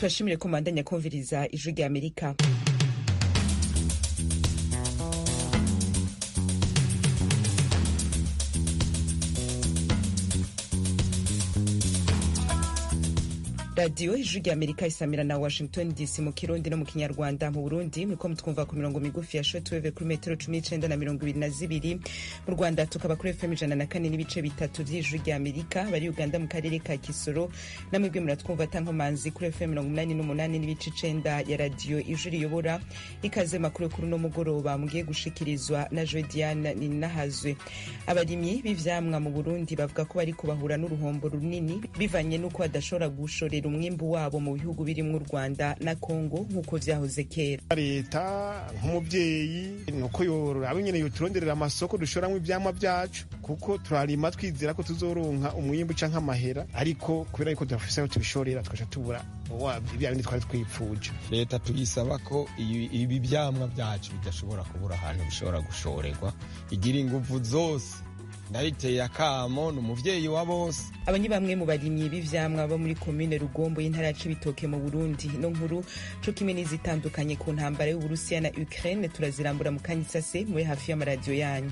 Turashimire ko mubandanya kumviriza Ijwi rya Amerika. Radiyo Ijwi rya Amerika isamira na Washington DC mu Kirundi no mu Kinyarwanda. Mu Burundi muriko mutwumva ku mirongo migufi ya shortwave kuri metero 19 na 22. Mu Rwanda tukaba kuri FM 104.3 vy'Ijwi rya Amerika. Bari Uganda mu karere ka Kisoro namwebwe muratwumva tankomanzi kuri FM 88.9 ya Radiyo Ijwi Riyobora. Ikaze makuru kuri no mugoroba mugiye gushikirizwa na Jodiane Ninahazwe. Abarimyi b'ivyamwa mu Burundi bavuga ko bariko bahura n'uruhombo runini bivanye n'uko badashobora gushorera umwimbu wabo mu bihugu birimwo u Rwanda na Kongo nk'uko vyahoze kera. Leta nk'umuvyeyi nuko yorora nyene yoturonderera amasoko dushoramwo ivyamwa vyacu, kuko turarima twizera ko tuzoronka umwimbu canke amahera, ariko kubera yuko tudafise aho tubishorera tukaca tubura vya bindi twari twipfuje. Leta tuyisaba ko ibi vyamwa vyacu bidashobora kubura ahantu bishobora gushorerwa, igira inguvu zose. Ndayiteye akamo ni umuvyeyi wa bose. Aba ni bamwe mu barimyi b'ivyamwa bo muri komine Rugombo y'intara ya Cibitoke mu Burundi. No nkuru co kimwe n'izitandukanye ku ntambara y'Uburusiya na Ukraine turazirambura mu kanya isase. Muri hafi y'amaradiyo yanyu.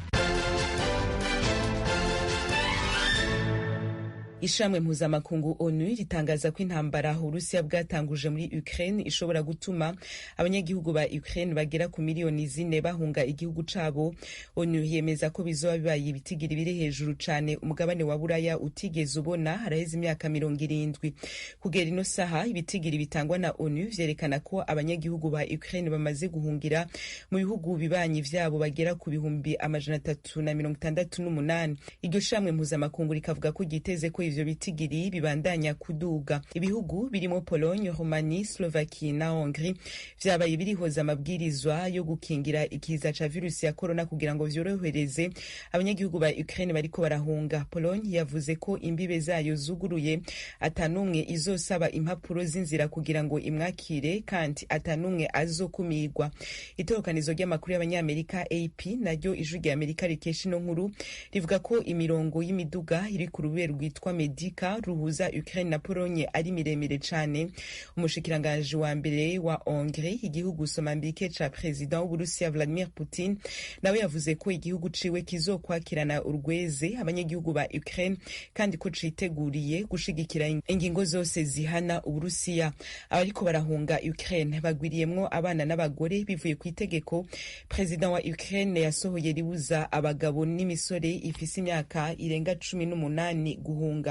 Ishamwe mpuzamakungu ONU ritangaza ko intambara Uburusiya bwatanguje muri Ukraine ishobora gutuma abanyagihugu ba Ukraine bagera ku miliyoni 4 bahunga igihugu cabo. ONU yemeza ko bizoba bibaye ibitigiri biri hejuru cane umugabane wa Buraya utigeze ubona haraheze imyaka 70. Kugera ino saha, ibitigiri bitangwa na ONU vyerekana ko abanyagihugu ba Ukraine bamaze guhungira mu bihugu bibanyi vyabo bagera ku 368,000. Iryo shamwe mpuzamakungu rikavuga ko ryiteze ko ivyo bitigiri bibandanya kuduga. Ibihugu birimo Pologne, Romanie, Slovaquie na Hongrie vyabaye birihoza amabwirizwa yo gukingira ikiza ca virusi ya corona kugira ngo vyorohereze abanyagihugu ba Ukraine bariko barahunga. Pologne yavuze ko imbibe zayo zuguruye, atanumwe izosaba impapuro z'inzira kugira ngo imwakire, kandi atanumwe azokumirwa. Itorokanizo ry'amakuru y'Abanyamerika AP, naryo Ijwi rya Amerika rikesha ino nkuru, rivuga ko imirongo y'imiduga iri ku rubere rwitwa Medika ruhuza Ukraine na Pologne ari miremire cane. Umushikiranganji wa mbere wa Hongrie, igihugu somambike ca president w'Uburusiya Vladimir Putin, nawe yavuze ko igihugu ciwe kizokwakirana urweze abanyagihugu ba Ukraine kandi ko citeguriye gushigikira ingingo zose zihana Uburusiya. Abariko barahunga Ukraine bagwiriyemwo abana n'abagore bivuye ku itegeko president wa Ukraine yasohoye ribuza abagabo n'imisore ifise imyaka irenga 18 guhunga.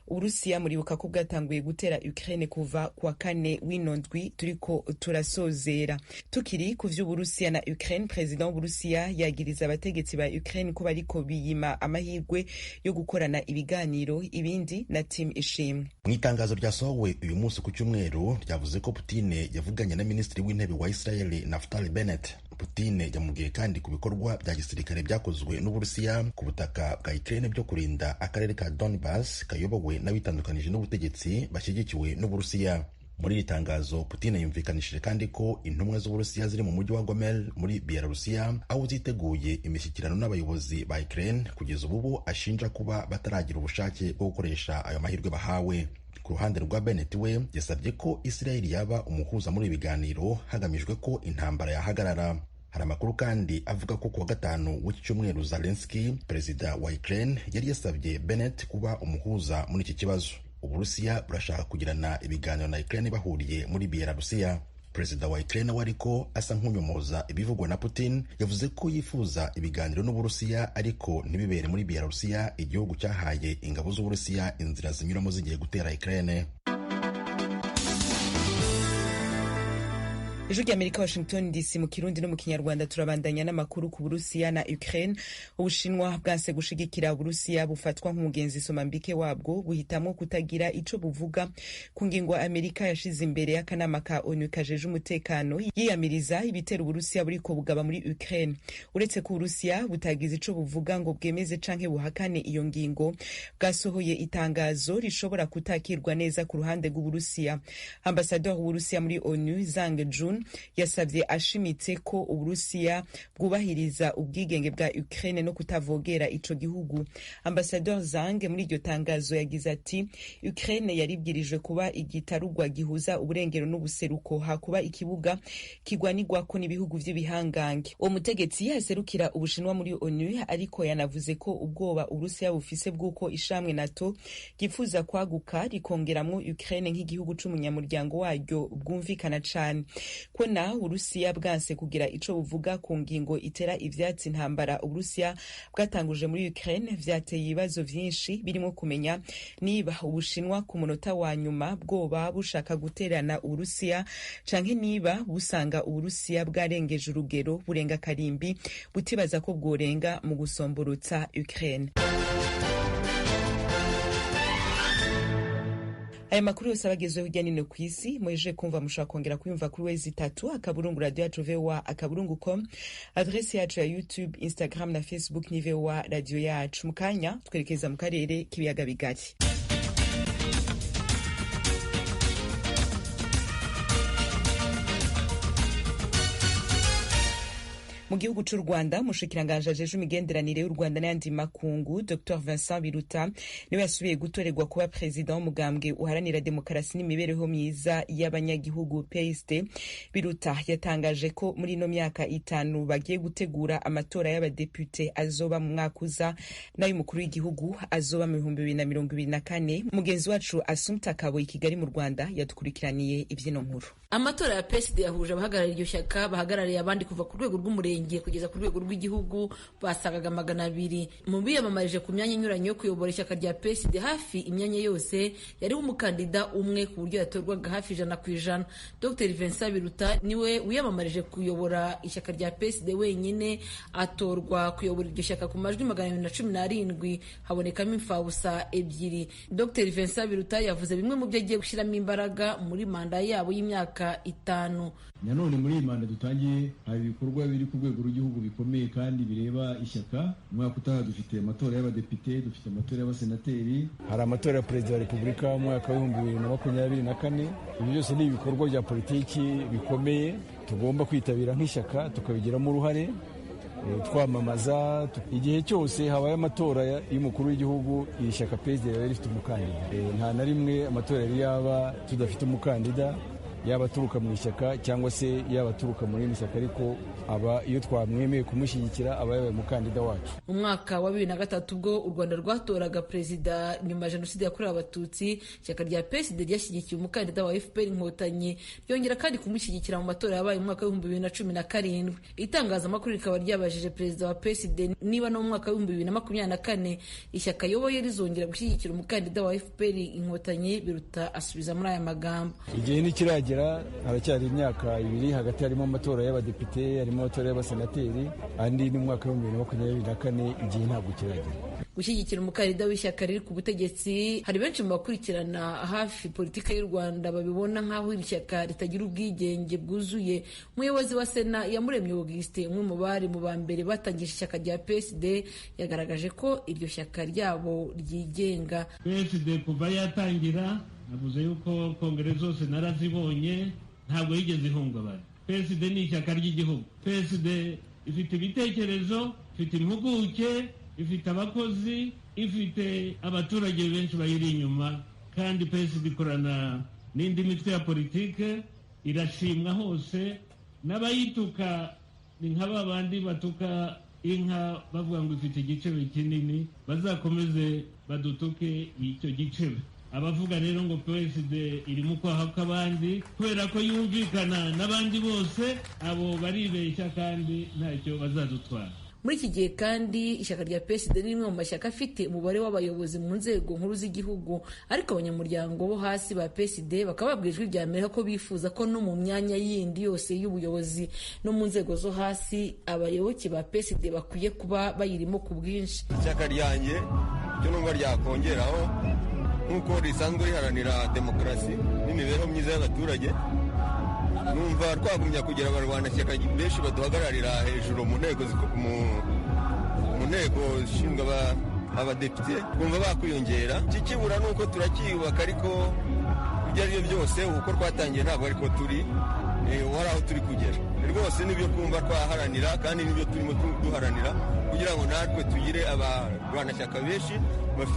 Uburusiya muribuka ko bwatanguye gutera Ukraine kuva kuwa kane w'ino ndwi turiko turasozera. Tukiri ku vy'Uburusiya na Ukraine, president w'Uburusiya yagiriza abategetsi ba Ukraine ko bariko biyima amahirwe yo gukorana ibiganiro. Ibindi na Team Ishimwe. Mu itangazo ryasohowe uyu munsi ku cyumweru ryavuze ko Putin yavuganye na minisitiri w'intebe wa Israel Naftali Bennett. Putin yamubwiye kandi ku bikorwa bya gisirikare byakozwe n'Uburusiya ku butaka bwa Ukraine byo kurinda akarere ka Donbas kayobowe n'abitandukanije n'ubutegetsi bashyigikiwe n'Uburusiya. Muri iri tangazo, Putin yumvikanishije kandi ko intumwa z'Uburusiya ziri mu mujyi wa Gomel muri Belarusiya, aho ziteguye imishyikirano n'abayobozi ba Ukraine kugeza ubu bo ashinja kuba bataragira ubushake bwo gukoresha ayo mahirwe bahawe. Ku ruhande rwa Bennett, we yasabye ko Israel yaba umuhuza muri ibi biganiro hagamijwe ko intambara yahagarara. Hari amakuru kandi avuga ko kuwa gatanu w'iki cyumweru Zelensky, perezida wa Ukraine, yari yasabye Bennett kuba umuhuza muri iki kibazo. Uburusiya burashaka kugirana ibiganiro na Ukraine bahuriye muri Belarusiya. Perezida wa Ukraine we ariko asa nk'unyomoza ibivugwa na Putin, yavuze ko yifuza ibiganiro n'Uburusiya ariko ntibibere muri Belarusiya, igihugu cyahaye ingabo z'Uburusiya inzira zinyuramo zigiye gutera Ukraine. Ijwi ry'Amerika, Washington DC, mu Kirundi no mu Kinyarwanda. Turabandanya n'amakuru ku Burusiya na Ukraine. Ubushinwa bwanse gushigikira Uburusiya bufatwa nk'umugenzi somambike wabwo, buhitamwo kutagira ico buvuga ku ngingo Amerika yashize imbere y'akanama ka ONU kajeje umutekano yiyamiriza ibitero Uburusiya buriko bugaba muri Ukraine. Uretse ko Uburusiya butagize ico buvuga ngo bwemeze canke buhakane iyo ngingo, bwasohoye itangazo rishobora kutakirwa neza ku ruhande rw'Uburusiya. Ambasaderi w'Uburusiya muri ONU Zhang Jun Jun yasavye ashimitse ko Uburusiya bwubahiriza ubwigenge bwa Ukraine no kutavogera ico gihugu. Ambassadeur Zhang muri iryo tangazo yagize ati Ukraine yaribwirijwe kuba igitarugwa gihuza uburengero n'ubuseruko, hakuba ikibuga kigwanirwako n'ibihugu vy'ibihangange. Uwo mutegetsi yaserukira Ubushinwa muri ONU ariko yanavuze ko ubwoba Uburusiya bufise bw'uko ishamwe NATO ryifuza kwaguka rikongeramwo Ukraine nk'igihugu c'umunyamuryango waryo bwumvikana cane. Ko na Uburusiya bwanse kugira ico buvuga ku ngingo itera ivyatsi intambara Uburusiya bwatanguje muri Ukraine, vyateye ibibazo vyinshi birimo kumenya niba Ubushinwa ku munota wa nyuma bwoba bushaka guterana Uburusiya canke niba busanga Uburusiya bwarengeje urugero burenga karimbi butibaza ko bworenga mu gusomborotsa Ukraine. Aya makuru yose abagezeho hirya nino ku isi mweje kumva, mushobora kongera kuyumva kuri wezi itatu akaburungu radio yacu voa akaburungu com, adresi yacu ya YouTube, Instagram na Facebook ni VOA radio yacu. Mu kanya twerekeza mu karere k'ibiyaga bigari. Mu gihugu c'u Rwanda, umushikiranganji ajejwe imigenderanire y'u Rwanda n'ayandi makungu Dr Vincent Biruta niwe yasubiye gutorerwa kuba perezida w'umugambwe uharanira demokarasi n'imibereho myiza y'abanyagihugu PSD. Biruta yatangaje ko muri ino myaka 5 bagiye gutegura amatora y'abadepute azoba mu mwaka uza n'ay'umukuru w'igihugu azoba mu 2024. Mugenzi wacu Assumpta Kabo i Kigali mu Rwanda yadukurikiraniye ivyino nkuru. Amatora ya PSD yahuje abahagarariye iryo shyaka bahagarariye abandi kuva ku rwego rw'umurenge kugeza ku rwego rw'igihugu basagaga 200 mu biyamamarije ku myanya inyuranye yo kuyobora ishyaka rya PSD. Hafi imyanya yose yariho umukandida umwe ku buryo yatorwaga hafi 100%. Dr Vincent Biruta niwe wiyamamarije kuyobora ishyaka rya PSD wenyine, atorwa kuyobora iryo shyaka ku majwi 217, habonekamo imfabusa 2. Dr Vincent Biruta yavuze bimwe mu byo agiye gushyiramo imbaraga muri manda yabo y'imyaka 5. Nanone muri iyi manda dutangiye hari ibikorwa biri ku rwego rw'igihugu bikomeye kandi bireba ishyaka. Umwaka utaha dufite amatora y'abadepite, dufite amatora y'abasenateri, hari amatora ya perezida wa repubulika mu mwaka wa 2024. Ibyo byose ni ibikorwa bya politiki bikomeye tugomba kwitabira nk'ishyaka, tukabigiramo uruhare twamamaza. Igihe cyose habaye amatora y'umukuru w'igihugu, iri shyaka PSD riba rifite umukandida. Nta na rimwe amatora yari yaba tudafite umukandida, yaba aturuka mu ishyaka cyangwa se yaba aturuka mu rindi shyaka, ariko aba iyo twamwemeye kumushyigikira aba yabaye umukandida wacu. Mu mwaka wa 2003 ubwo u Rwanda rwatoraga perezida nyuma ya jenoside yakorewe Abatutsi, ishyaka rya PSD ryashyigikiye umukandida wa FPR Inkotanyi, ryongera kandi kumushyigikira mu matora yabaye mu mwaka wa 2017. Itangazamakuru rikaba ryabajije perezida wa PSD niba no mu mwaka wa 2024 ishyaka ayoboye rizongera gushyigikira umukandida wa FPR Inkotanyi. Biruta asubiza muri aya magambo: igihe ntikiragera, haracyari imyaka 2, hagati harimo amatora y'abadepite, harimo amatora y'abasenateri, andi ni mu mwaka wa 2024. Igihe ntabwo kiragera. Gushyigikira umukandida w'ishyaka riri ku butegetsi, hari benshi mu bakurikirana hafi politiki y'u Rwanda babibona nk'aho iri shyaka ritagira ubwigenge bwuzuye. Umuyobozi wa Sena Iyamuremye Augustin, umwe mu bari mu ba mbere batangije ishyaka rya PSD, yagaragaje ko iryo shyaka ryabo ryigenga. PSD kuva yatangira, navuze yuko kongere zose narazibonye, ntabwo yigeze ihungabana. PSD ni ishyaka ry'igihugu. PSD ifite ibitekerezo, ifite impuguke, ifite abakozi, ifite abaturage benshi bayiri inyuma, kandi PSD ikorana n'indi mitwe ya politike, irashimwa hose. N'abayituka ni nka ba bandi batuka inka bavuga ngo ifite igicebe kinini, bazakomeze badutuke icyo gicebe. Abavuga rero ngo PSD iri mu kwaha kw'abandi kubera ko yumvikana n'abandi bose, abo baribeshya kandi ntacyo bazadutwara. Muri iki gihe kandi ishyaka rya PSD ni rimwe mu mashyaka afite umubare w'abayobozi mu nzego nkuru z'igihugu, ariko abanyamuryango bo hasi ba PSD bakaba babwira Ijwi rya Amerika ko bifuza ko no mu myanya yindi yose y'ubuyobozi no mu nzego zo hasi abayoboke ba PSD bakwiye kuba bayirimo ku bwinshi. Ishyaka ryanjye icyo numva ryakongeraho, nk'uko risanzwe riharanira demokarasi n'imibereho myiza y'abaturage, numva twagumya kugira abarwanashyaka benshi baduhagararira hejuru mu nteko zishinzwe abadepite, twumva bakwiyongera. Ikikibura ni uko turacyiyubaka, ariko ibyo ari byo byose uko twatangiye ntabwo ariko turi. Wari aho turi kugera rwose nibyo kumva twaharanira, kandi nibyo turimo duharanira kugira ngo natwe tugire abarwanashyaka benshi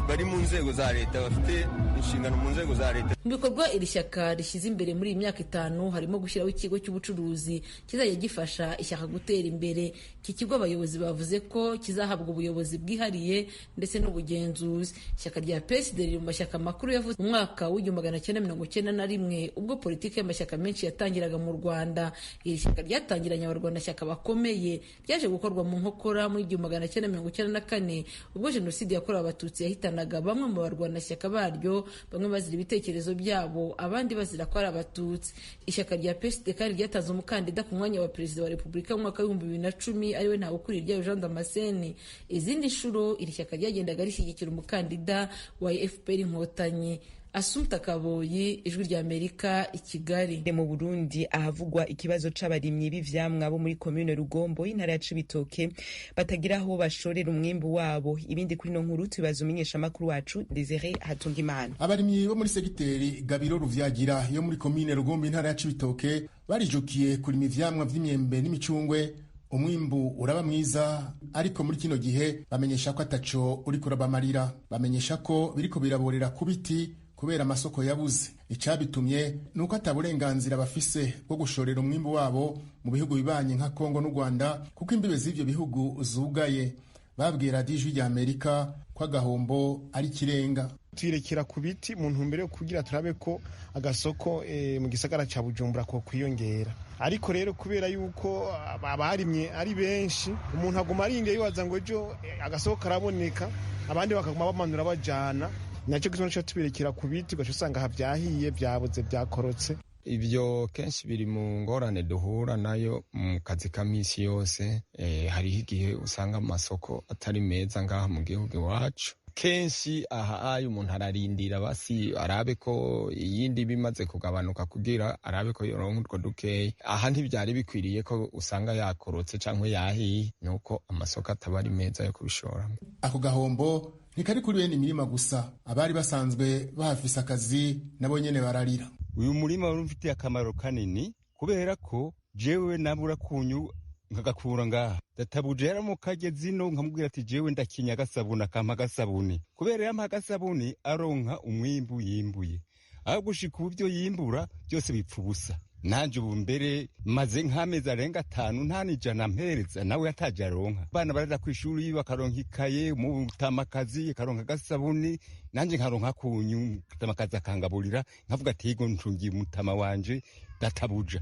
bari mu nzego za leta, bafite inshingano mu nzego za leta. Mu bikorwa iri shyaka rishyize imbere muri iyi myaka 5 harimo gushyiraho ikigo cy'ubucuruzi kizajya gifasha ishyaka gutera imbere. Iki kigo abayobozi bavuze ko kizahabwa ubuyobozi bwihariye ndetse n'ubugenzuzi. Ishyaka rya PSD riri mu mashyaka makuru yavutse mu mwaka w'1991 ubwo politiki y'amashyaka menshi yatangiraga mu Rwanda. Iri shyaka ryatangiranye abarwanashyaka bakomeye, ryaje gukorwa mu nkokora muri 1994 ubwo jenoside yakorewe Abatutsi yahitanaga bamwe mu barwanashyaka baryo, bamwe bazira ibitekerezo byabo, abandi bazira ko ari Abatutsi. Ishyaka rya PSD kandi ryatanze umukandida ku mwanya wa perezida wa Repubulika mu mwaka w'2010 ariwe Ntawukuriryayo Jean Damascene. Izindi nshuro iri shyaka ryagendaga rishyigikira umukandida wa FPR Inkotanyi. Asumta Kaboyi, Ijwi rya Amerika, i Kigali. Mu Burundi ahavugwa ikibazo c'abarimyi b'ivyamwa bo muri commune Rugombo intara ya Cibitoke batagira aho bashorera umwimbu wabo. Ibindi kuri no nkuru tubibaza umumenyeshamakuru wacu Desire Hatungimana. Abarimyi bo muri segiteri Gabiro Ruvyagira yo muri commune Rugombo intara ya Cibitoke barijukiye kurima ivyamwa vy'imyembe n'imicungwe. Umwimbu uraba mwiza, ariko muri kino gihe bamenyesha ko ataco uriko urabamarira. Bamenyesha ko biriko biraborera ku biti kubera amasoko yabuze. Icabitumye nuko ataburenganzira bafise bwo gushorera umwimbu wabo mu bihugu bibanye nka Kongo n'u Rwanda, kuko imbibe z'ivyo bihugu zugaye. Babwira Ijwi rya Amerika ko agahombo ari kirenga. Tuyirekera ku biti mu ntumbero yo kugira turabe ko agasoko mu gisagara ca Bujumbura ko kwiyongera. Ariko rero kubera yuko abarimye ari benshi, umuntu aguma arindiye yibaza ngo ejo agasoko karaboneka, abandi bakaguma bamanura bajana. Nacyo gituma cyo tubirekera ku biti, ugaca usanga havyahiye, vyabuze, vyakorotse. Ibyo kenshi biri mu ngorane duhura nayo mu kazi ka misi yose. Hariho igihe usanga amasoko atari meza ngaha mu gihugu iwacu. Kenshi aha ayo umuntu ararindira basi arabe ko iyindi bimaze kugabanuka kugira arabe ko yoronka utwo dukeya. Aha ntibyari bikwiriye ko usanga yakorotse canke yahiye, nuko amasoko ataba ari meza yo kubishoramo. Ako gahombo ntikari kuri bene imirima gusa, abari basanzwe bahafise akazi nabo nyene bararira. Uyu murima wari umfitiye akamaro kanini kubera ko jewe nabura kunyu nkagakura ngaha. Databuje yaramuka zino nkamubwira ati jewe ndakinya agasabuni, akampa agasabuni. Kubera yampa agasabuni aronka umwimbu yimbuye, aho gushika ubu byo yimbura byose bipfa ubusa. Nanje ubu mbere maze nk'amezi arenga 5 nta n'ijana mpereza, nawe ataje aronka. Abana baraja kw'ishuri bakaronka ikaye, umutamakazi akaronka agasabuni, nanje nkaronka kunyu, umutamakazi akangaburira, nkavuga ati yego ncungiye umutama wanje databuja.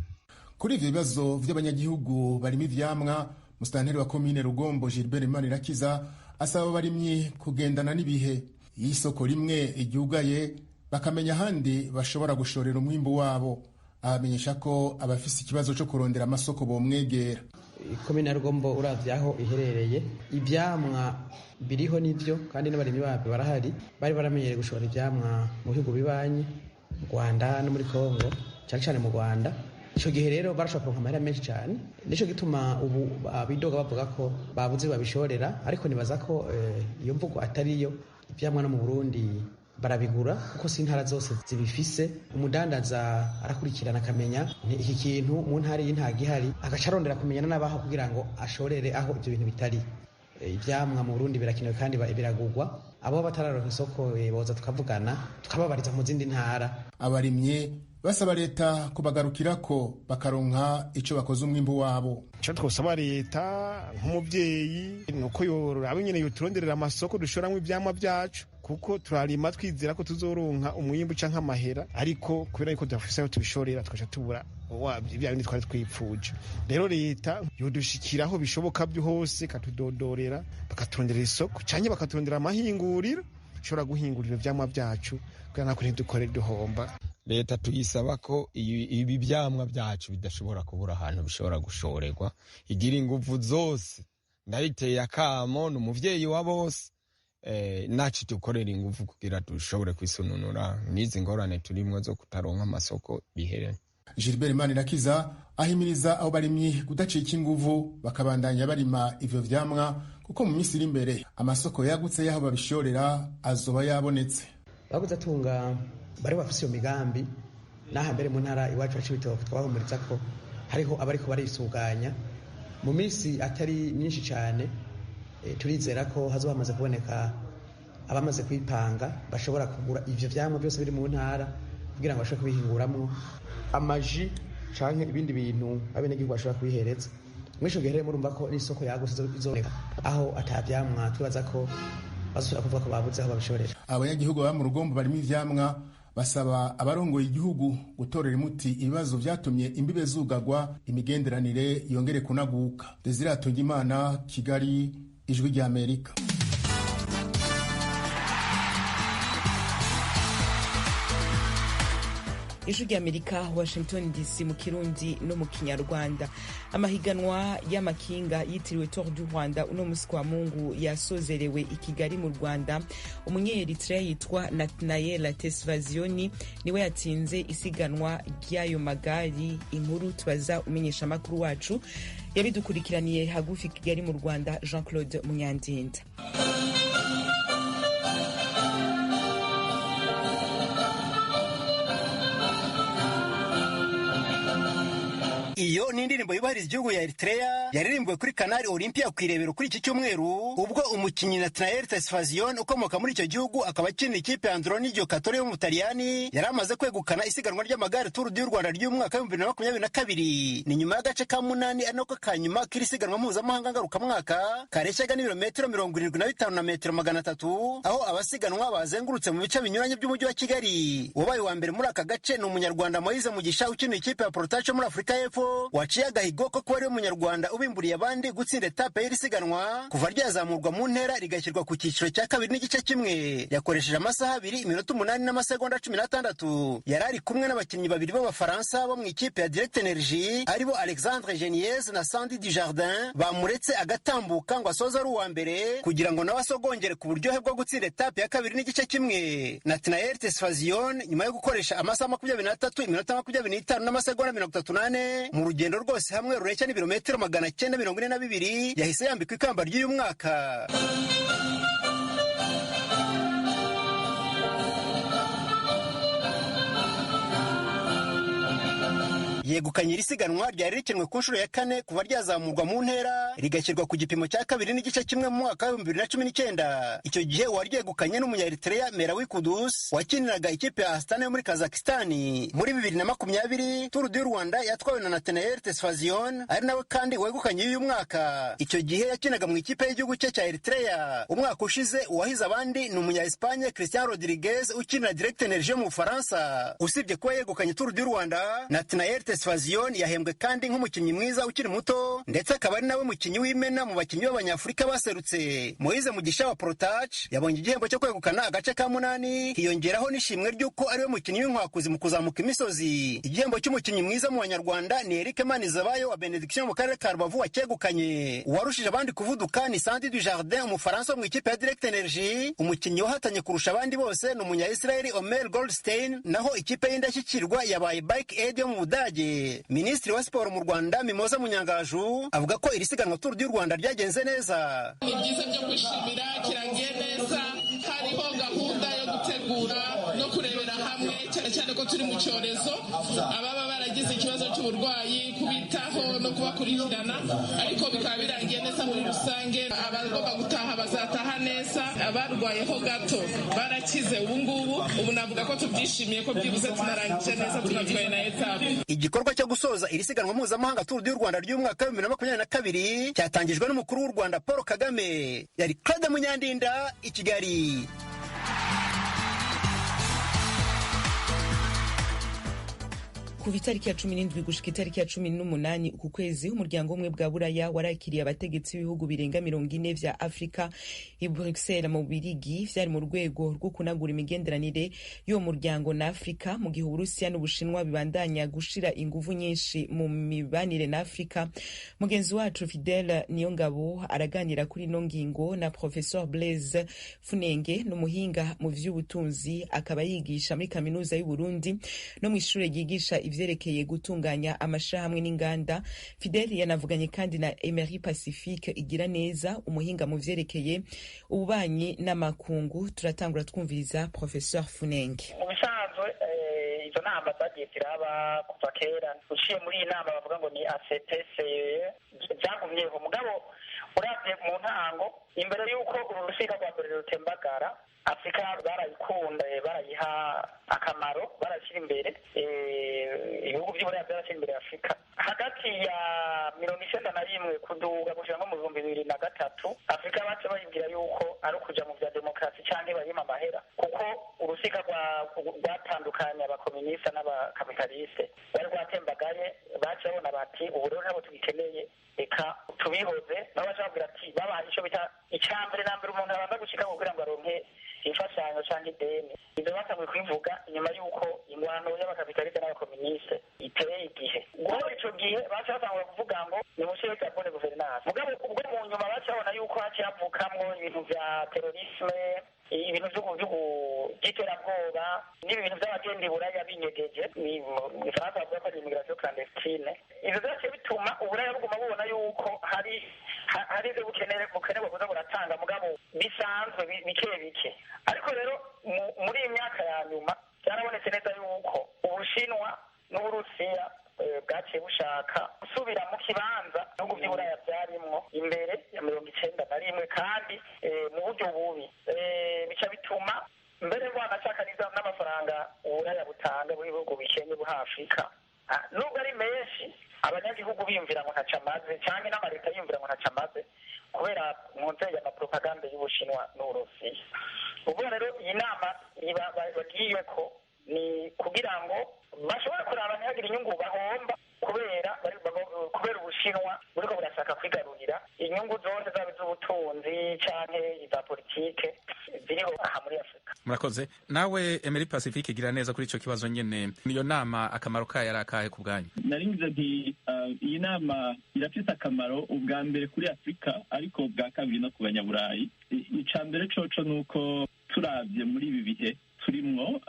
Kuri ivyo bibazo vy'abanyagihugu barima ivyamwa, musitanteri wa komine Rugombo Gilbert Manirakiza asaba abarimyi kugendana n'ibihe. Iyo isoko rimwe iryugaye bakamenya ahandi bashobora gushorera umwimbu wabo. Abamenyesha ko abafise ikibazo cyo kurondera amasoko bomwegera. Komine ya Rugombo uravye aho iherereye, ivyamwa biriho nivyo, kandi n'abarimyi babyo barahari. Bari baramenyereye gushora ivyamwa mu bihugu bibanyi, mu Rwanda no muri Kongo, cane cane mu Rwanda. Ico gihe rero barashobora kuronka amahera menshi cane, nico gituma ubu abidoga bavuga ko babuze babishorera, ariko nibaza ko iyo mvugo atariyo. Ivyamwa no mu Burundi barabigura kuko si intara zose zibifise. Umudandaza arakurikirana akamenya iki kintu mu ntara iyi nta gihari, agaca arondera kumenyana n'abaho kugira ngo ashorere aho ivyo bintu bitari. Ivyamwa mu Burundi birakenewe kandi biragurwa. Abo batararonka isoko boza tukavugana, tukababariza mu zindi ntara. Abarimyi basaba leta kubagarukirako bakaronka ico bakoze umwimbu wabo. Ico twosaba leta nk'umuvyeyi nuko yoraba nyene yoturonderera amasoko dushoramwo ivyamwa vyacu, kuko turarima twizera ko tuzoronka umwimbu canke amahera, ariko kubera yuko tudafise aho tubishorera tugaca tubura bya bindi twari twipfuje. Rero leta yodushikiraho bishoboka hose, ikatudodorera, bakaturondera isoko canke bakaturondera amahinguriro ishobora guhingurira ivyamwa vyacu kugira natwe ntidukore duhomba. Leta tuyisaba ko ibi vyamwa vyacu bidashobora kubura ahantu bishobora gushorerwa, igira inguvu zose. Ndayiteye akamo, ni umuvyeyi wa bose, nacu dukorera inguvu kugira dushobore kwisununura n'izi ngorane turimwo zo kutaronka amasoko bihere. Gilbert Manirakiza ahimiriza abo barimyi kudacika inguvu, bakabandanya barima ivyo vyamwa, kuko mu minsi iri imbere amasoko yagutse y'aho babishorera azoba yabonetse. Baguze atunga bari bafise iyo migambi N'aha mbere mu ntara iwacu ya Cibitoke twabahumuriza ko hariho abariko barisuganya mu minsi atari myinshi cyane. Turizera ko hazoba hamaze kuboneka abamaze kwipanga bashobora kugura ivyo vyamwa byose biri mu ntara kugira ngo bashobore kubihinguramwo amaji canke ibindi bintu abenegihugu bashobora kubihereza. Muri ico gihe rero murumva ko n'isoko yagutse izoboneka, aho ata vyamwa twibaza ko bazosubira kuvuga ko babuze aho babishorera. Abanyagihugu baba mu Rugombo barimo ivyamwa basaba abarongoye igihugu gutorera imuti ibibazo vyatumye imbibe zugagwa, imigenderanire yongere kunaguka. Desire Hatungimana, Kigali, Ijwi ry'Amerika. Ijwi ry'Amerika, Washington DC, mu Kirundi no mu Kinyarwanda. Amahiganwa y'amakinga yitiriwe Tour du Rwanda uno musi kwa Mungu yasozerewe i Kigali mu Rwanda. Umunye-Eritrea yitwa Natnael Tesfazioni niwe yatsinze isiganwa ry'ayo magari. Inkuru tubaza umenyeshamakuru wacu yabidukurikiraniye hagufi Kigali mu Rwanda, Jean Claude Munyandinda. Iyo ni indirimbo yubahiriza igihugu ya Eritrea yaririmbwe kuri Canal Olympia ku Irebero kuri iki cyumweru, ubwo umukinnyi Nathanael Tesfazion ukomoka muri icyo gihugu akaba akinira ikipe ya Androni Giocattoli yo mu Butaliyani yari amaze kwegukana isiganwa ry'amagare Tour du Rwanda ry'umwaka 2022. Ni nyuma y'agace ka munani ari nako ka nyuma k'iri siganwa mpuzamahanga ngarukamwaka kareshyaga n'ibirometero 75 na metero 300, aho abasiganwa bazengurutse mu bice binyuranye by'umujyi wa Kigali. Uwabaye wa mbere muri aka gace ni umunyarwanda Moise Mugisha ukinira ikipe ya Protacho muri Afurika y'Epfo, waciye agahigo ko kuba ariwe munyarwanda ubimburiye abandi gutsinda etape y'iri siganwa kuva ryazamurwa mu ntera rigashyirwa ku cyiciro cya 2.1. Yakoresheje amasaha 2 iminota 8 n'amasegonda 16. Yari ari kumwe n'abakinnyi babiri b'Abafaransa bo mu ikipe ya Direct Energie, aribo Alexandre Geniez na Sandy Dujardin, bamuretse agatambuka ngo asoze ari uwa mbere kugira ngo nawe asogongere ku buryohe bwo gutsinda etape ya 2.1. Nathanael Tesfazion nyuma yo gukoresha amasaha 23 iminota 25 n'amasegonda 34 mu rugendo rwose hamwe rureshya n'ibirometero 942, yahise yambikwa ikamba ry'uyu mwaka. Yegukanye iri siganwa ryari rikinwe ku nshuro ya kane kuva ryazamurwa mu ntera rigashyirwa ku gipimo cya 2.1 mu mwaka wa 2019. Icyo gihe uwaryegukanye n'umunya-Eritrea Merawi Kudus wakiniraga ikipe ya Astana yo muri Kazakhstan. Muri 2020 Tour du Rwanda yatwawe na Nathanael Tesfazion ari nawe kandi wegukanye uyu mwaka. Icyo gihe yakinaga mu ikipe y'igihugu cye cya Eritrea. Umwaka ushize uwahize abandi ni umunya-Espagne Christian Rodriguez ukinira Direct Energie mu Bufaransa. Usibye kuba yegukanye Tour du Rwanda, Nathanael Tesfazion yahembwe kandi nk'umukinnyi mwiza ukiri muto, ndetse akaba ari nawe mukinnyi w'imena mu bakinnyi b'Abanyafurika baserutse. Moise Mugisha wa Protach yabonye igihembo cyo kwegukana agace ka munani, hiyongeraho n'ishimwe ry'uko ariwe mukinnyi w'inkwakuzi mu kuzamuka imisozi. Igihembo cy'umukinnyi mwiza mu Banyarwanda ni Eric Manizabayo wa Benediction mu karere ka Rubavu wacyegukanye. Uwarushije abandi kuvuduka ni Sandy Dujardin, Umufaransa wo mu ikipe ya Direct Energie. Umukinnyi wahatanye kurusha abandi bose ni umunya-Israel Omer Goldstein, naho ikipe y'indashyikirwa yabaye Bike Aid yo mu Budage. Minisitiri wa siporo mu Rwanda Mimoza Munyangaju avuga ko iri siganwa Tour du Rwanda ryagenze neza. Ni byiza byo kwishimira, kirangiye neza, hariho gahunda yo gutegura no kurebera hamwe, cyane cyane ko turi mu cyorezo, ababa baragize ikibazo cy'uburwayi kubitaho no kubakurikirana, ariko bikaba birangiye neza muri rusange. Abagomba gutaha bazataha neza, abarwayeho gato barakize ubungubu. Ubu navuga ko tubyishimiye ko byibuze tunarangije neza, tunatwaye na etape. Igikorwa cyo gusoza iri siganwa mpuzamahanga Tour du Rwanda ry'umwaka wa 2022 cyatangijwe n'umukuru w'u Rwanda Paul Kagame. Yari Claude Munyandinda i Kigali. Kuva itariki ya 17 gushika itariki ya 18 uku kwezi, umuryango umwe bwa Buraya warakiriye abategetsi b'ibihugu birenga 40 vya Afrika i Bruxelles mu Bubirigi. Vyari mu rwego rwo kunagura imigenderanire y'uwo muryango na Afrika, mu gihe Uburusiya n'Ubushinwa bibandanya gushira inguvu nyinshi mu mibanire na Afrika. Mugenzi wacu Fidel Niyongabo araganira kuri ino ngingo na Professor Blaise Funenge, n'umuhinga mu vy'ubutunzi, akaba yigisha muri kaminuza y'u Burundi no mw'ishure ryigisha ivyerekeye gutunganya amashirahamwe n'inganda. Fidel yanavuganye kandi na Emery Pacifique igira neza, umuhinga mu vyerekeye ububanyi n'amakungu. Turatangura twumviriza Professeur Funenge. Mu bisanzwe Izo nama zagiye ziraba kuva kera, uciye muri iyi nama bavuga ngo ni ACPC, byagumyeho. Mugabo uravye mu ntango, imbere y'uko uru rusika rwa mbere rutembagara, Afurika barayikunda, barayiha akamaro, barashyira imbere. Ibihugu by'Uburaya byarashyira imbere Afurika hagati ya 91 kuduga gushira nko mu 2003. Afurika bace bayibwira yuko ari ukuja mu vya demokarasi canke bayima amahera, kuko urusika rwatandukanye abakominisita n'abakapitaliste bari rwatembagaye. Bace babona bati: "Ubu rero ntabwo tugikeneye, reka tubihoze." Nabo baca babwira ati babaha ico bita icya mbere na mbere umuntu abanza gushika kugira ngo aronke imfashanyo canke ideni. Ivyo batanguye kubivuga inyuma y'uko ingwano y'abakapitaliste n'abakoministe iteye igihe. Guhera ico gihe baca batangura kuvuga ngo nimushireho ivya bonne gouvernance. Mugabo ubwo mu nyuma baca babona yuko haciye havukamwo ibintu vya terrorisme, ibintu by'iterabwoba, n'ibi bintu by'abagenda Iburaya binyegeje, mu Gifaransa bavuga ko ari immigration clandestine. Ivyo vyaciye bituma Uburaya buguma bubona yuko hari ivyo bukenerwa kuza buratanga, mugabo bisanzwe bike bike. Ariko rero muri iyi myaka ya nyuma byarabonetse neza yuko Ubushinwa n'Uburusiya bwaciye bushaka gusubira mu kibanza ibihugu by'Uburaya byarimwo imbere ya 91, kandi mu buryo bubi. Bica bituma mbere rwanashaka n'amafaranga Uburaya butanga muri bihugu bikenye buha Afurika, nubwo ari menshi, abanyagihugu biyumvira ngo ntaco amaze, canke n'amaleta yiyumvira ngo ntaco amaze, kubera mu nzego amapropagande y'Ubushinwa n'Uburusiya. Ubwo rero iyi nama bagiyeko ni kugira ngo bashobore kuraba ntihagire inyungu bahomba kubera Ubushinwa buriko burashaka kwigarurira inyungu zose, zaba iz'ubutunzi canke iza politike ziriho aha muri Afurika. Murakoze. Nawe Emery Pacifique, gira neza kuri ico kibazo nyene, niyo nama akamaro kayo ari akahe ku bwanyu? Naringize nti iyi nama irafise akamaro ubwa mbere kuri Afurika, ariko ubwa kabiri no ku Banyaburayi. Ica mbere coco ni uko turavye muri ibi bihe turimwo,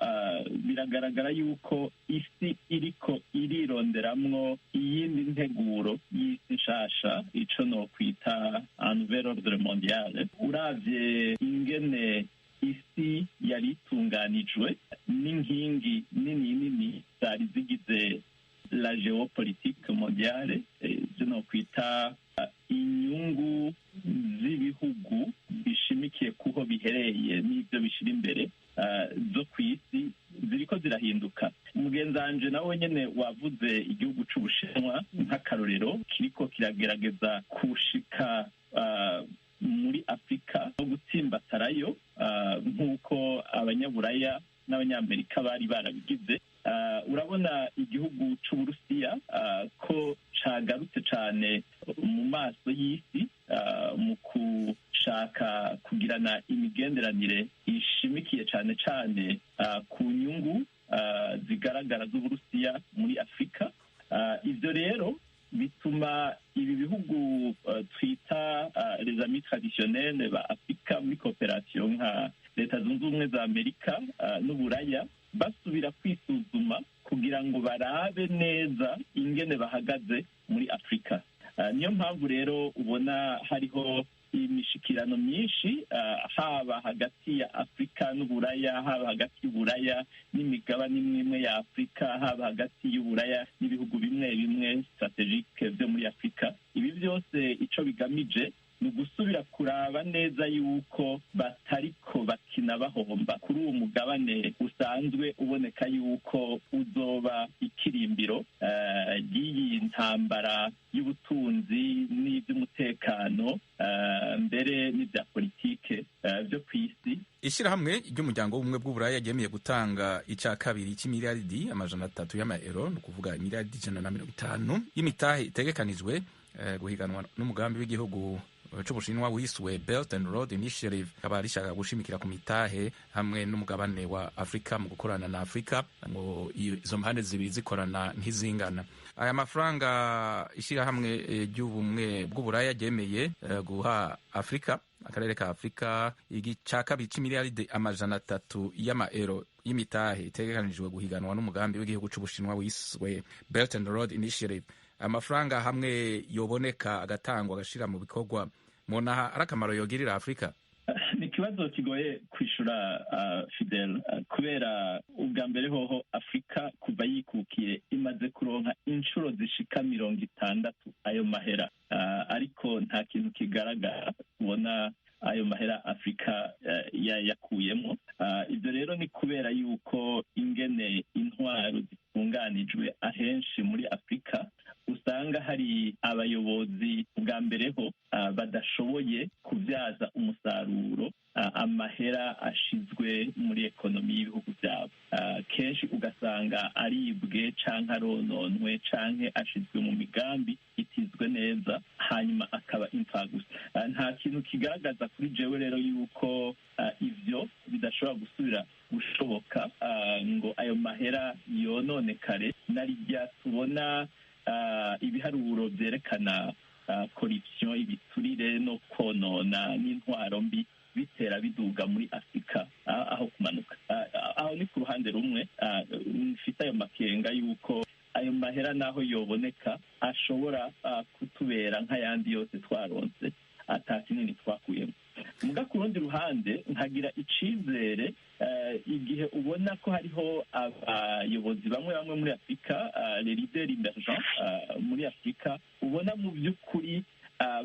biragaragara yuko isi iriko irironderamwo iyindi nteguro y'isi nshasha, ico no kwita nouvel ordre mondial. Uravye ingene isi yari itunganijwe n'inkingi nini nini zari zigize la géopolitique mondiale, ivyo no kwita inyungu z'ibihugu bishimikiye kuho bihereye n'ivyo bishira imbere zo ku isi, ziriko zirahinduka. Mugenzanje nawe nyene wavuze igihugu c'Ubushinwa nk'akarorero kiriko kiragerageza kushika muri Afurika no gutsimbatarayo nk'uko Abanyaburaya n'Abanyamerika bari barabigize. Urabona igihugu c'Uburusiya ko cagarutse cane mu maso y'isi mu gushaka kugirana imigenderanire ishimikiye cane cane ku nyungu zigaragara z'Uburusiya muri Afurika. Ivyo rero bituma ibi bihugu twita les amis traditionnels ba Afurika muri coopération, nka Leta Zunze Ubumwe za Amerika n'Uburaya, basubira kwisuzuma kugira ngo barabe neza ingene bahagaze muri Afurika. Niyo mpamvu rero ubona hariho imishikirano myinshi, haba hagati ya Afurika n'Uburaya, haba hagati y'Uburaya n'imigabane imwe imwe ya Afurika, haba hagati y'Uburaya n'ibihugu bimwe bimwe stratégiques byo muri Afurika. Ibi byose ico bigamije ni ugusubira kuraba neza yuko batariko bakina bahomba kuri uwo mugabane usanzwe uboneka yuko uzoba ikirimbiro ry'iyi ntambara y'ubutunzi n'iby'umutekano, mbere n'ibya politike byo ku isi. Ishyirahamwe ry'Umuryango w'Ubumwe bw'Uburaya ryemeye gutanga icya kabiri cy'imiliyaridi 300 y'amayero, ni ukuvuga imiliyaridi 150 y'imitahe itegekanijwe guhiganwa n'umugambi w'igihugu c'Ubushinwa wiswe Belt and Road Initiative, akaba rishaka gushimikira ku mitahe hamwe n'umugabane wa Afurika mu gukorana na Afurika, ngo izo mpande zibiri zikorana nk'izingana. Aya mafaranga ishyirahamwe ry'Ubumwe bw'Uburaya ryemeye guha Afurika, akarere ka Afurika, igica kabiri c'imiliyaridi 300 y'amaero y'imitahe itegekanijwe guhiganwa n'umugambi w'igihugu c'Ubushinwa wiswe Belt and Road Initiative, amafaranga hamwe yoboneka agatangwa agashira mu bikorwa, munaha ari akamaro yogirira Afurika? Ni ikibazo kigoye kwishura, Fidel, kubera ubwa mbere hoho Afurika kuva yikukiye imaze kuronka inshuro zishika 60 ayo mahera, ariko nta kintu kigaragara ubona ayo mahera Afurika yakuyemo. Ibyo rero ni kubera yuko ingene intwaro zitunganijwe ahenshi muri Afurika, usanga hari abayobozi bwa mbere ho badashoboye kubyaza umusaruro amahera ashizwe muri ekonomi y'ibihugu byabo. Kenshi ugasanga aribwe canke arononwe canke ashizwe mu migambi itizwe neza, hanyuma akaba imfagusa. Nta kintu kigaragaza kuri jewe rero yuko ivyo bidashobora gusubira gushoboka ngo ayo mahera yononekare, narirya tubona ibiharuro vyerekana corruption, ibiturire no konona n'intwaro mbi bitera biduga muri Afurika aho kumanuka. Aho ni ku ruhande rumwe mfite ayo makenga yuko ayo mahera naho yoboneka ashobora kutubera nk'ayandi yose twaronse, ata kinini twakuyemo. Muga ku rundi ruhande nkagira icizere igihe ubona ko hariho abayobozi bamwe bamwe muri Afurika, les leaders emergents muri Afurika, ubona mu by'ukuri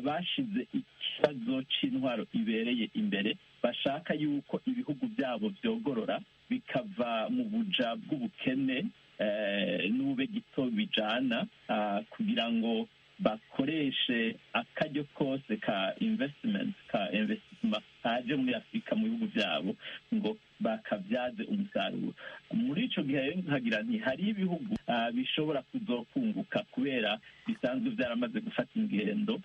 bashize ikibazo c'intwaro ibereye imbere, bashaka yuko ibihugu byabo vyogorora bikava mu buja bw'ubukene n'ube gito bijana, kugira ngo bakoreshe akaryo kose ka investment, ka investissement kaje muri Afurika mu bihugu byabo, ngo bakabyaze umusaruro. Muri ico gihe rero nkagira nti hari ibihugu bishobora kuzokunguka kubera bisanzwe byaramaze gufata ingendo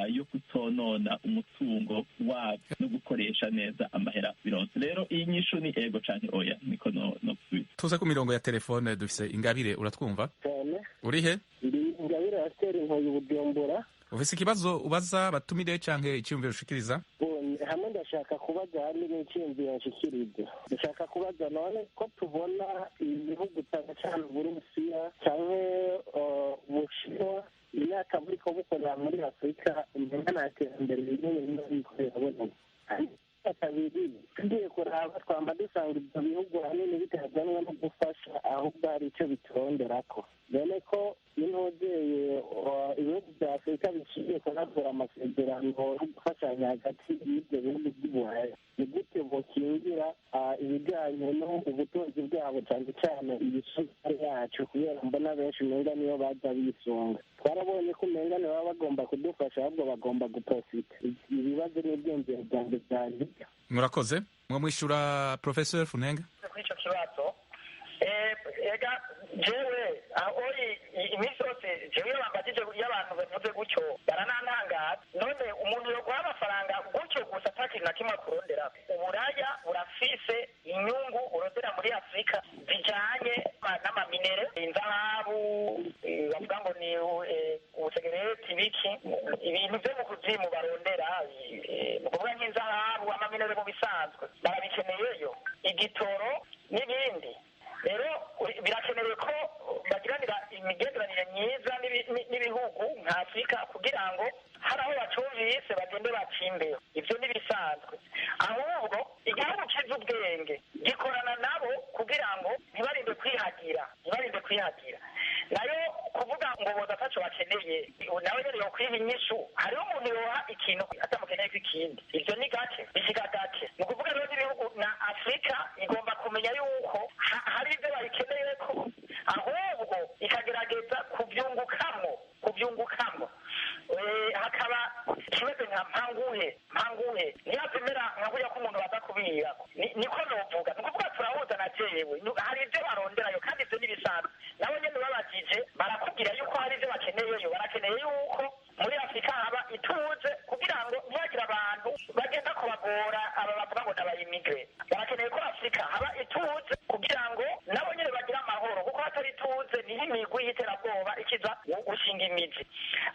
yo kutonona umutungo wabo no gukoresha neza amahera bironse. Rero iyi nyishu ni ego canke oya, niko no gusubiza. Tuze ku mirongo ya telefone, dufise Ingabire. Uratwumva? Cyane. Uri he? Ndi Ingabire Asiteri, Nkoyi, Bujumbura. Ufise ikibazo ubaza batumire canke iciyumviro ushikiriza? Hamwe ndashaka kubaza, hamwe n'icyiyumviro nshikiriza. Ndashaka kubaza, none ko tubona ibihugu cyane cyane Uburusiya cyangwa Ubushinwa, imyaka buriko bukorera muri Afurika, umenga nta terambere rinini riba ririko riraboneka. Kabiri, tugiye kuraba twamba dusanga ibyo bihugu ahanini bitazanwa no gufasha, ahubwo hari icyo bituronderako. None ko intozeye ibihugu bya Afurika biciye kunagura amasezerano yo gufashanya hagati y'ibyo bihugu by'Uburaya, ni gute bokingira ibijyanye n'ubutunzi bwabo, cyane cyane ibisukari yacu? Kubera mbona benshi umenga niyo baza bisunga. Twarabonye ko umenga baba bagomba kudufasha, ahubwo bagomba guprofita. Ibibazo n'ibyiyumviro byanjye byanjye. Murakoze. Mwo mwishura, Professor Funenga? Kuri ico kibazo, ega jewe oyi iminsi yose jewe iyo bambajije, iyo abantu bavuze gutyo baranantangaza. None umuntu yoguha amafaranga gutyo gusa ata kintu na kimwe akurondera? Uburaya burafise inyungu burondera muri Afurika zijanye n'amaminerais, inzahabu, bavuga ngo ni ubusegereti, biki, ibintu vyo mu kuzimu barondera. Ni ukuvuga nk'inzahabu, amaminerais mu bisanzwe barabikeneyeyo, igitoro n'ibindi. Rero birakenewe ko bagiranira imigenderanire myiza n'ibihugu nka Afurika, kugira ngo hari aho bacumvise bagende bacimbeho. Ibyo ntibisanzwe, ahubwo igihugu kizi ubwenge gikorana nabo kugira ngo ntibarinde kwihagira, ntibarinde kwihagira. Nayo kuvuga ngo boza ataco bakeneye, nawe nyene yokwiha inyishu. Hariho umuntu yoha ikintu atamukeneye ko ikindi? Ivyo ni gake, bishika gake. Ni ukuvuga rero n'ibihugu na Afurika igomba kumenya yuko hari ivyo bayikeneyeko, ahubwo ikagerageza kuvyungukamwo, kuvyungukamwo. Hakaba kimeze nka mpanguhe mpanguhe, ntiyazimera nka kurya ko umuntu baza kubirako. Niko novuga. Ni ukuvuga turahuza na jewe, hari ivyo baronderayo kandi ivyo n'ibisanzwe. Nabo nyene babajije barakubwira yuko hari ivyo bakeneyeyo. Barakeneye yuko muri Afurika haba ituze, kugira ngo ntihagire abantu bagenda kubagora, aba bavuga ngo n'abayimigre. Barakeneye ko Afurika haba ituze kugira ngo nabo nyene bagire amahoro, kuko hatari ituze niho imigwi y'iterabwoba ikiza gushinga imizi.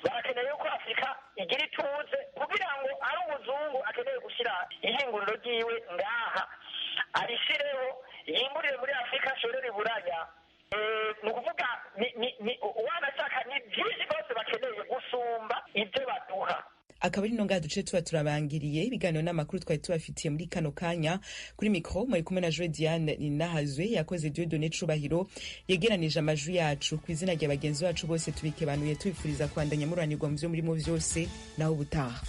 Barakeneye yuko Afurika igira ituze kugira ngo ari umuzungu akeneye gushyira ihinguriro ryiwe ngaha arishireho, yimburire muri Afurika, ashorere Iburaya. Ni ukuvuga wanashaka ni byinshi rwose bakeneye gusumba ibyo baduha. Akaba ari no ngaha duce tuba turabangiriye ibiganiro n'amakuru twari tubafitiye muri kano kanya. Kuri mikro mwari kumwe na Joe Diane Ninahazwe, yakoze Dieudonné Cubahiro yegeranije amajwi yacu. Ku izina rya bagenzi bacu bose tubikebanuye, tubifuriza kubandanya muranirwa mu vyo murimo vyose. Naho ubutaha.